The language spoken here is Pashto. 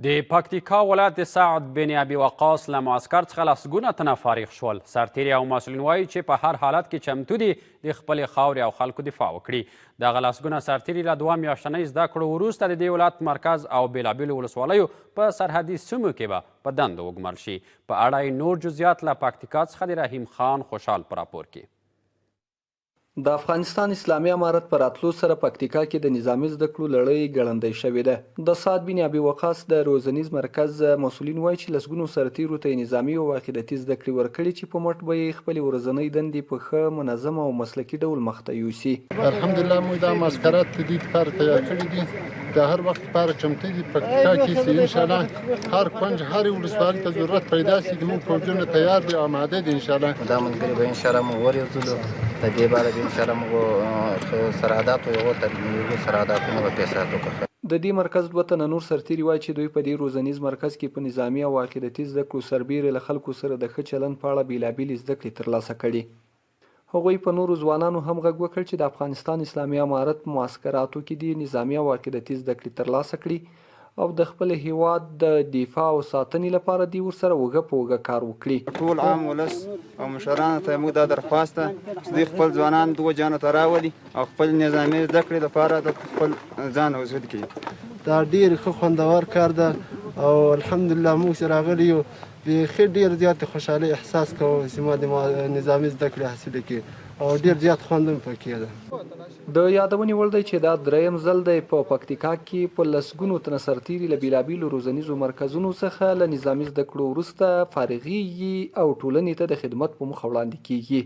د پکتیکا ولایت د سعد بن ابي وقاص له معسکر څخه لسګونه تنه فارغ شول. سرتیري او مسؤلین وایي چې په هر حالت کې چمتو دي د خپلې خاورې او خلکو دفاع وکړي. دغه لسګونه سرتیري له 2 میاشتنۍ زده کړو وروسته د دې ولایت مرکز او بېلابېلو ولسوالیو په سرحدي سیمو کې به په دندو وګمارل شي. په اړه یې نور جزئیات له پکتیکا څخه د رحیم خان خوشحال په راپور کې. د افغانستان اسلامي امارت په راتلو سره پکتیکا کې د نظامي زده کړو لړۍ ګړندۍ شوې ده. د سعد بن ابي وقاص د روزنیز مرکز مسؤلین وايي چې لسګونو سرتیرو ته یې نظامي او عقیدتي زده کړې ورکړي چې په مټ به یې خپلې ورځنۍ دندې په ښه، منظم او مسلکي ډول مخته یوسي. الحمدلله موږ دا معسکرات د دې لپاره تیار کړي دي، د هر وخت لپاره چمتو دي. پکتیکا کې چې انشاءالله هر کنج هرې ولسوالۍ ته ضرورت پیدا شي، زموږ فوجونه تیار دي او اماده دي انشاءالله. دا ملګري به انشاءالله موږ ورېزلو د دې بعد به انشاءالله موږ سرحداتو یو تر یو سرحداتونه به پرې ساتو که. د دې مرکز 2 تنه نور سرتېري وايي چې دوی په دې روزنیز مرکز کې په نظامي او عقیدتي زده کړو سربېره له خلکو سره د ښه چلند په اړه بېلابېلې زده کړې ترلاسه کړې. هغوی په نورو ځوانانو هم غږ وکړ چې د افغانستان اسلامي امارت په معسکراتو کې دې نظامي او عقیدتي زده کړې ترلاسه کړي او د خپل هېواد د دفاع او ساتنې لپاره دې ورسره اوږه په اوږه کار وکړي. ټول عام ولس او مشرانو ته موږ دا درخواست ده چې دوی خپل ځوانان دغو جانو ته راولي او خپل نظامي زده کړې لپاره د خپل ځان حضور کړي. دا ډېر ښه خوندور کار ده او الحمدلله موږ چې راغلي یو بیخي ډېر زیات خوشحالۍ احساس کوم چې ما د نظامي زده کړې حاصلې کړې او ډېر زیات خوند هم پکې ده. د یادونې وړ دی چې دا دریم ځل دی په پکتیکا کې په لسګونو تنه سرتیري له بېلابېلو روزنیزو مرکزونو څخه له نظامي زده کړو وروسته فارغېږي او ټولنې ته د خدمت په موخه وړاندې کېږي.